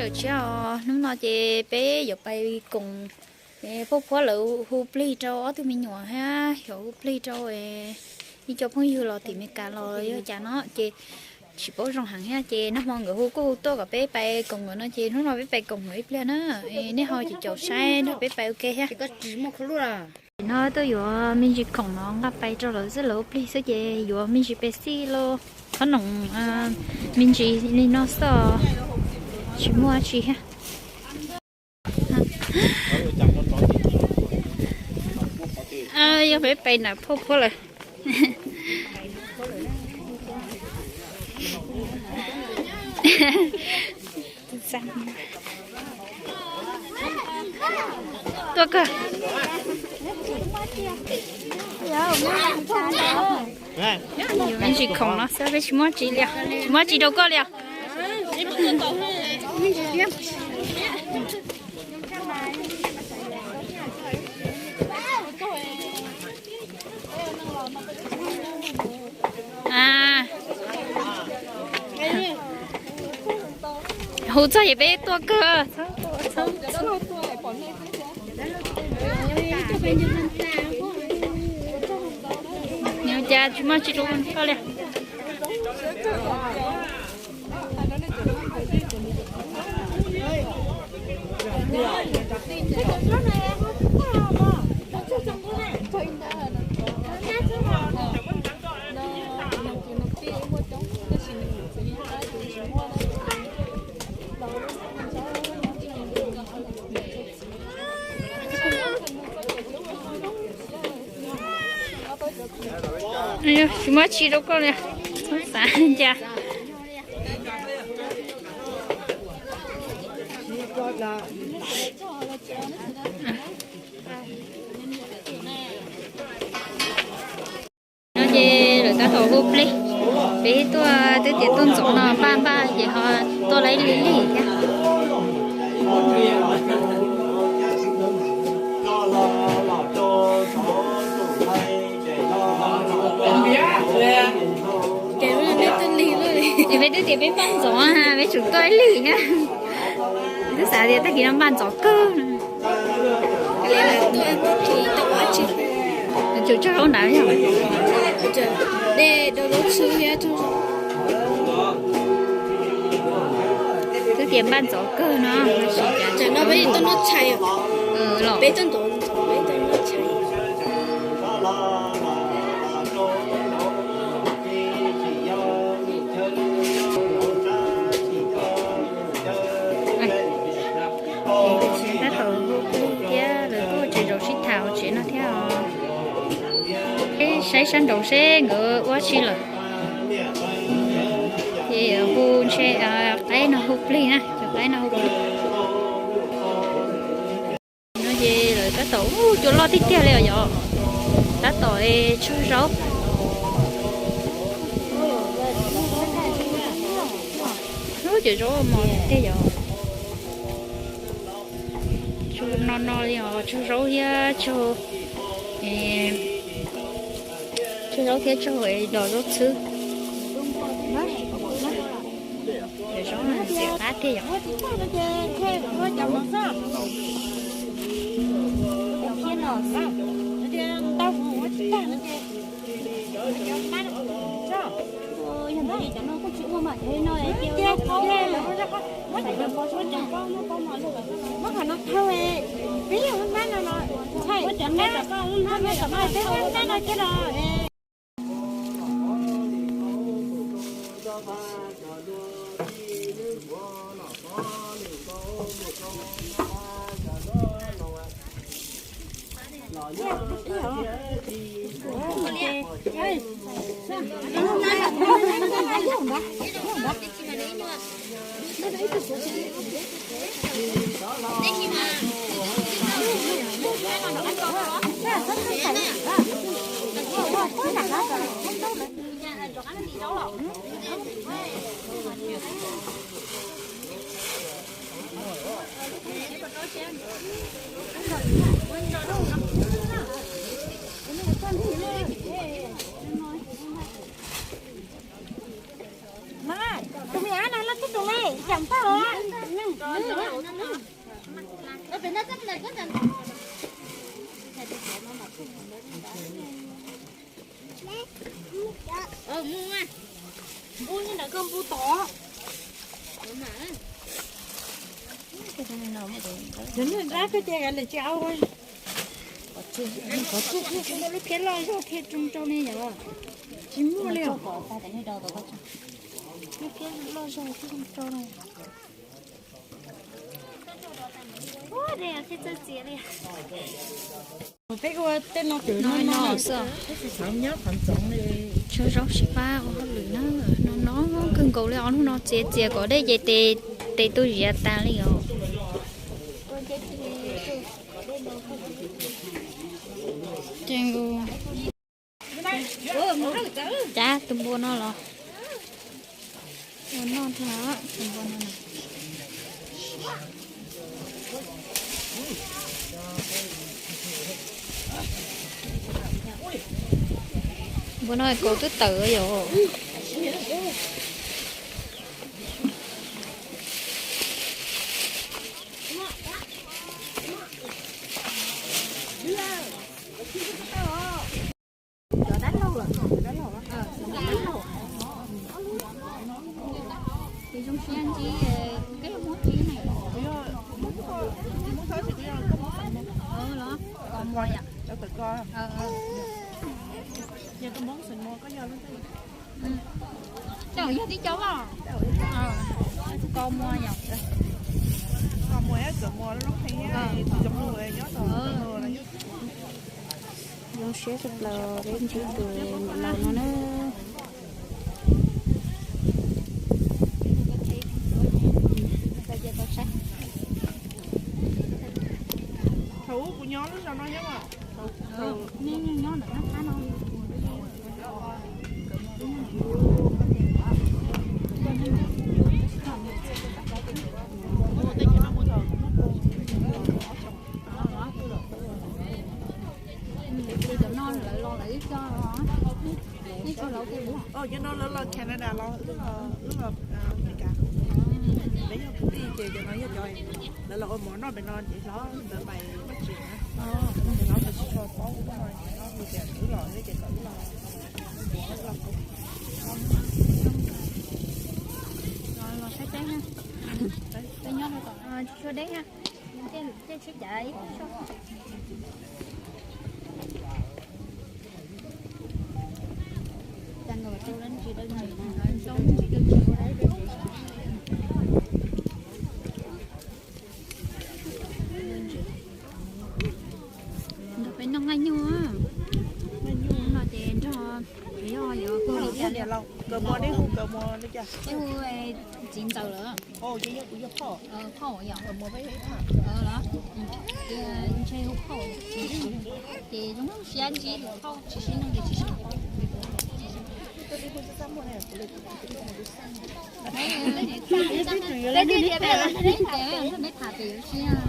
Tsis, hnub no ces peb yuav pais koom, Phauj Phuab lawv hu plig rau ob tug me nyuam thiab yuav hu plig rau ib co phooj ywg los tim Meskas los yog cas no ces tsis paub zoo heev thiab ces nag hmo nkawd hu kuj hu tuaj kom peb pais koom nkawd no ces hnub no peb pais koom nkawd ib pliag na. Nej ho caum caum saib nrog peb pais ua ke thiab. Tam no tuaj yuav me ntsis khoom no nqa pais rau lawv xwb, lawv hu plig xwb ces yuav me ntsis pes xij los qhob noom me ntsis li no xwb, tsis muaj dab tsi thiab. Yog peb pais ntawm Phauj Phuab lawm. Tuaj kawg. Yuav me ntsis khoom no xwb, peb tsis muaj tsi li os, tsis muaj tsi rau koj li os. Hu txog ces peb tuaj kawg. Nws cas tsis muaj tsi rau koj li. Tsis muaj tsi rau koj li, txhob xav ncaj. No ces lawv tab tom hu plig, peb tuaj twb tias tuaj ntxov no npaj npaj ces ho tuaj laib lig lig thiab. Ces peb twb tias peb npaj ntxov, peb tsum tuaj ib lig thiab. Twb xav tias tag kis no npaj ntxov kawg. Tsum tsaug zaub ntawd yog. Twb tias npaj ntxov kawg no. Tab tom hu plig thiab lawv kuj tsis zaum sib tham hauv tsev no thiab os. Saib sab nraud seb nkawd ua tsi lawm. Ces hu ntshe qaib no hu plig na, cov qaib no hu plig. No ces lawv tab tom, ub, cua loj tiag tiag li os yom. Tab tom tsau zaub. Ub, cov zaub mos tiag yom. Tsau no no li os, tsau zaub thiab tsau, tsau zaub thiab tsau dos zaub txhwb. Cov zaub no ntxim qab tiag yom. Tus me ab no loj tib tug ne, ib yam npawg os. Npub nyob ntawm koj npub tod. Cov neeg nrab koj ces kav liam tsis au. Tsis muaj lub phiab loj zog thiaj tsoo rau li yom. Tsis muaj li os. Lub phiab loj zog thiaj tsoo rau li. Peb ua tej no, no xwb. Tshuav zaub sib pab ua hauj lwm na, no no kawg nkaus li os. Hnub no txiav txias kom dej ces tes tuaj ziav tas li os. Cab tus npua no los ua noj thiab tus npua no. Npua no kaus twb tawm yom. Cov dab laug lawm, cov dab laug, dab laug. Ces zoo siab ntsib, peb muab ntsib ne. Los kos muag yom. Cov yog tib co los. Kos muag yom. Zoo siab tshaj plaws peb ntsib tus niam laus no na. Thaum ub kuv nyob lub zos no nyob. Cov no lawv los lawv ib co, ib co lawv, cov no lawv los Canada los, wb los Amelikas. Lawv yog kwv tij ces cov no yog cov lawv los ua mov noj pem no ces hlob ntawd pais Vab Tseem na. Ces hlob ntawd tsis tshua paub, hlob tias wb los thiab ces kom wb los, wb los. Los saib teb na. Peb nyob no kom tsis tshua deb na. Tej sib cav ib tug. Nrog peb noj nqaij nyuj, nqaij nyuj no ces nrog, yog yuav hu li cas, kawg muag, nej hu kawg muag li cas? Peb hu txiv ntxawm lawm. Phauj, yog kuv yog phauj. Phauj yom. Kawg muag peb yog ib phauj. Los, ntshe hu phauj. Ces zoo siab ntsib tus phauj, tsis sib nug ces tsis sib paub. Peb tham pem yuav siab.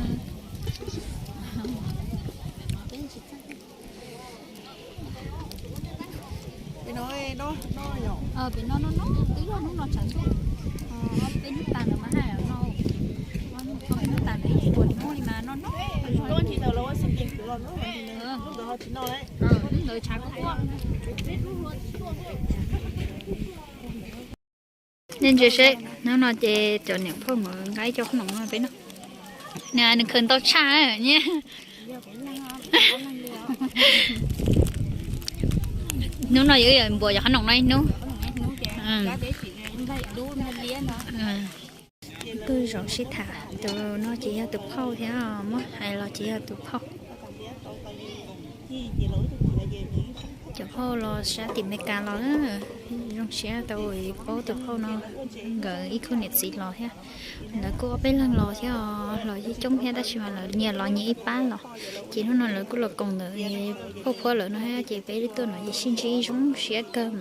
Pem no no no, twb yog hnub no tshav ntuj, peb hnub tas ntawd mas haj yam no, peb hnub tas ntawd ib puas hnub li mas no no. Hnub ntawd tshav kub kub. Nej ntsia seb, hnub no ces cov niam phauj mus nqa ib co qhob noom no peb noj. Nws, nws khaws ntau tshaj nyab. Hnub no yuav npuas cov qhob noom no ib hnub. Kuj zoo sib tham, tus no ces yog tus phauj thiab, muab hais los ces yog tus phauj. Cov phauj los sab tim Amelikas los, zoo siab tau paub tus phauj no, nkawd ib khub niam txiv los thiab. Lawv kuj ob peb leeg los thiab, los yeej coob thiab tab sis mas lawv nyias los nyias ib pab los. Ces hnub no lawv kuj los koom ntawm phauj phuab lawm no thiab, ces peb tuaj no ces sib ntsib zoo siab kawg.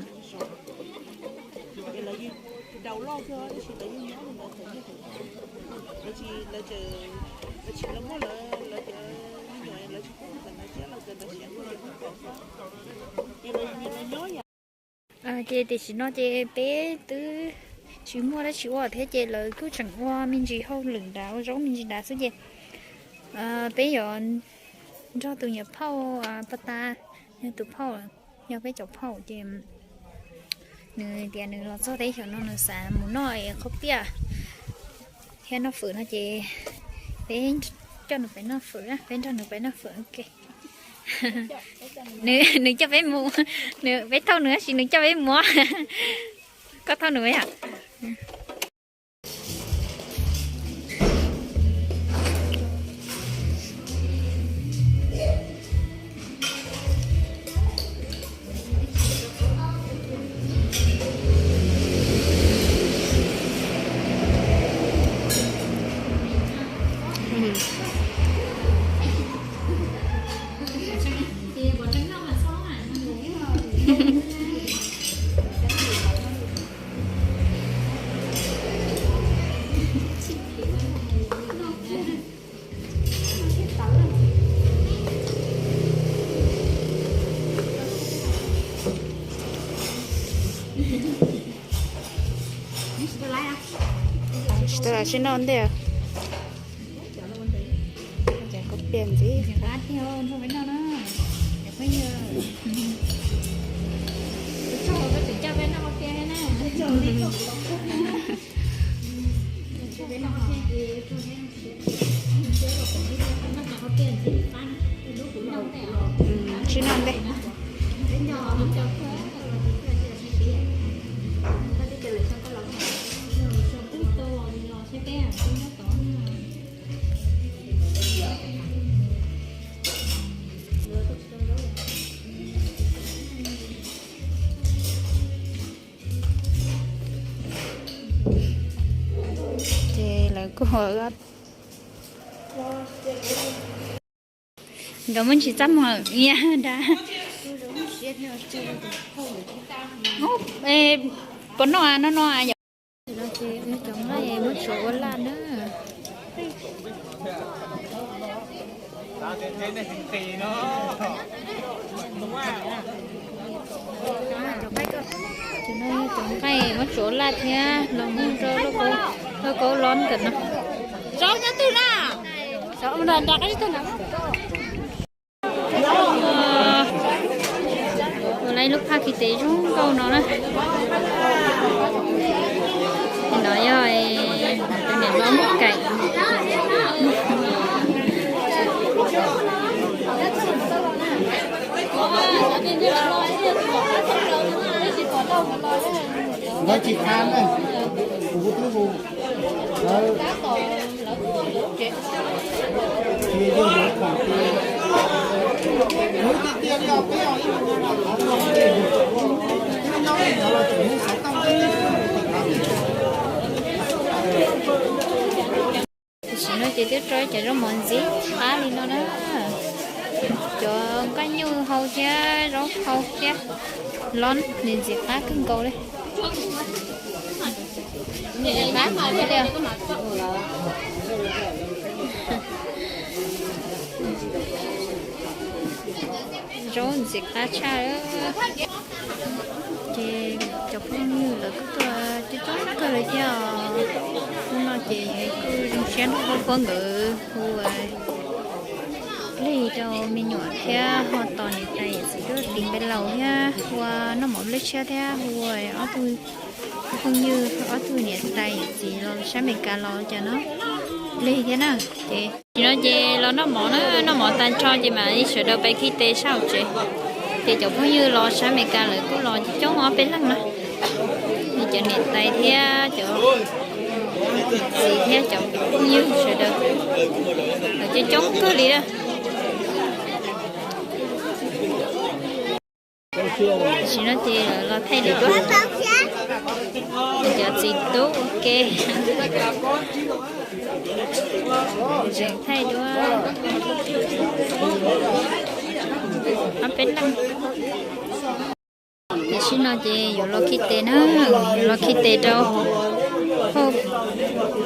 Ces tiam sim no ces peb twb tsis muaj dab tsi ua thiab ces lawv kuj tseem ua me ntsis hauj lwm nrad, ua zaub me ntsis nrad xwb ces Peb yuav nrog tus nyuam phauj, pog tas, yog tus phauj, yog peb cov phauj ces nws tias nws los txog teb chaws no nws xav mus noj qhauv piaj thiab noj fawm no ces peb coj nws pais noj fawm, peb nrog nws pais noj fawm ua ke. Nws coj peb mus, nws, peb thauj nws tab sis nws coj peb mus. Koj thauj nws yom? Tsis tau lam sib noj ntej. Cov khaub piaj ntxiv. Sib noj ntej. Ces lawv kuj, nkawd muab ntsis txaj muag nyiaj nrad. Puas noj no no yom? Cov nqaij muab tsuav ua laj na. Cov nqaij muab tsuav ua laj thiab los mus rau lauj kaub loj ntawm no. Ua laj ib lub phaj khi tes zoo nkauj no na. No yog tus niam hlob Muaj Kaim. Nkawd tsis tham na, kuv twb hu lawv. Tam sim no ces twb rau cov zaub mov ntxim qab li no na. Cov nqaij nyuj hau thiab zaub hau thiab los nws ntxim qab kawg nkaus li. Ntxim qab li. Zaub ntxim qab tshaj. Ces cov phooj ywg lawv kuj tuaj coob coob kawg li thiab os. Hnub no ces kuj zoo siab nrog Huab Huab nkawd hu plig rau me nyuam thiab ho tos niam tais yawm txiv tuaj tiv npe laus thiab hu ua noj mov nplej tshiab thiab hu ua ob tug phooj ywg, ob tug niam tais yawm txiv los sab Amelikas los cas no plig thiab na. Ces tam sim no ces los noj mov na, noj mov tag nrho ces mam li sawv daws pais khi tes sab hauv tsev. Ces cov phooj ywg los sab Amelikas lawv kuj los coob coob ob peb leeg na. Cov niam tais thiab cov txiv thiab cov phooj ywg sawv daws lawv coob coob kawg li na. Tam sim no ces lawv los thaij duab, cov txiv tub ua ke tseem thaij duab ob peb leeg. Tam sim no ces yuav los khi tes na, yuav los khi tes rau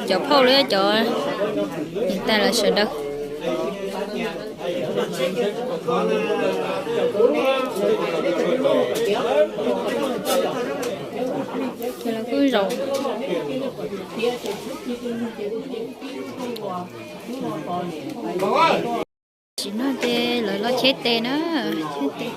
cov phauj los yog cov niam tais lawv sawv daws. Ces lawv kuj Zaum. Tam sim no ces lawv los cheb tes na, cheb tes.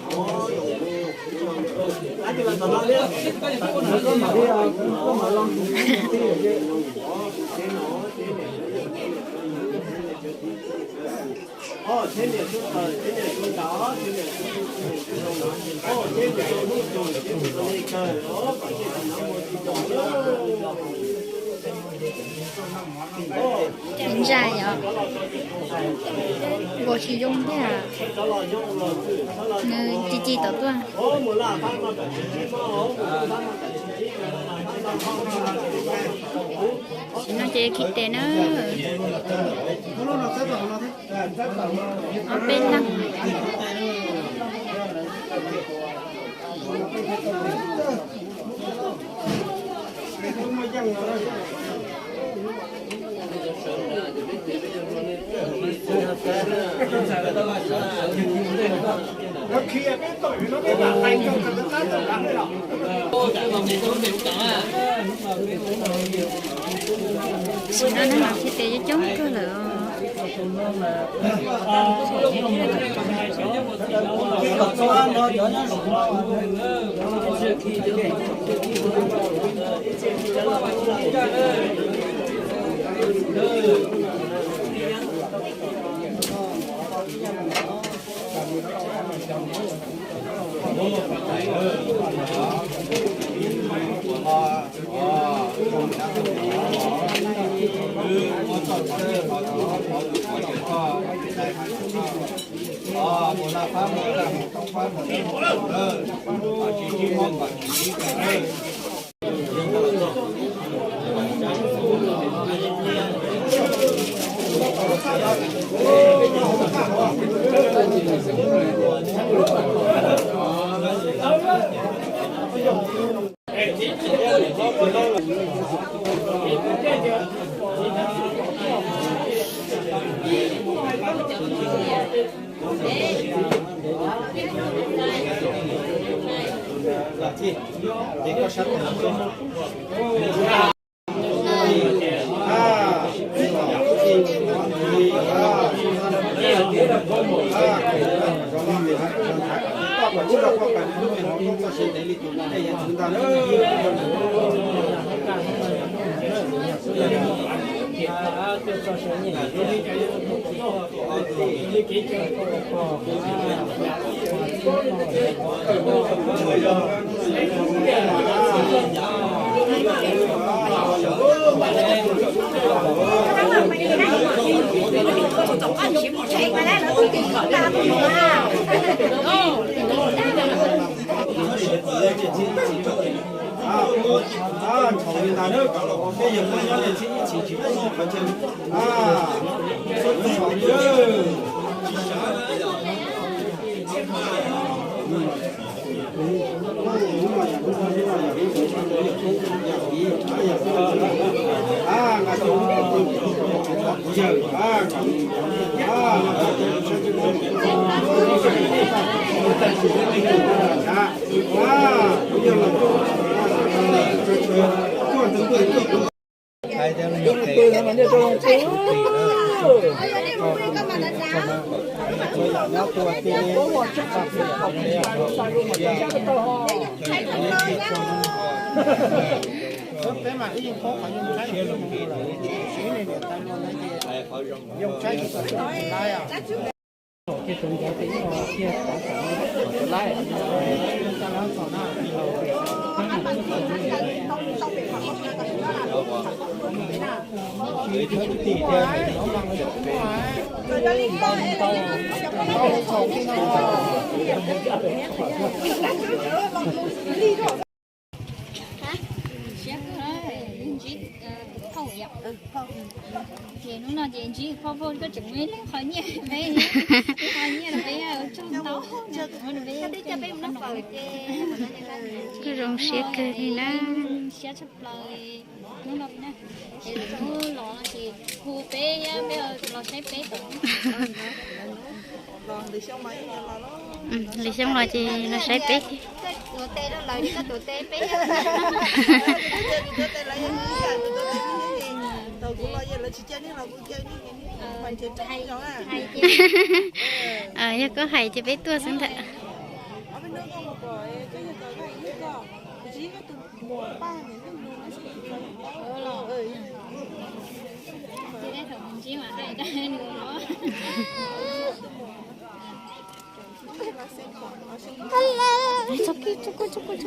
Ntsa yom, nkaus tsis zoo thiab, nws ci ci tom tuaj. Tam sim no ces khi tes na. Ob peb leeg. Tam sim no neeg los khi tes coob coob kawg lawm os. Siab kawg, ntsib phauj yom. Ces hnub no ces ntsib phauj, phauj koj tseem muaj ib lub qhov nyiaj peb, qhov nyiaj no peb ua tsaug ntau, peb ua tsaug ntau no. Kuj zoo siab kawg li na. Siab tshaj plaws li hnub no na. Es lwm hnub los no ces hu peb thiab, peb los saib peb tom hnub. Lwm xyoo los ces los saib peb. Yog koj hais ces peb tuaj xwb ntag. Txhob kis, txhob kis, txhob kis.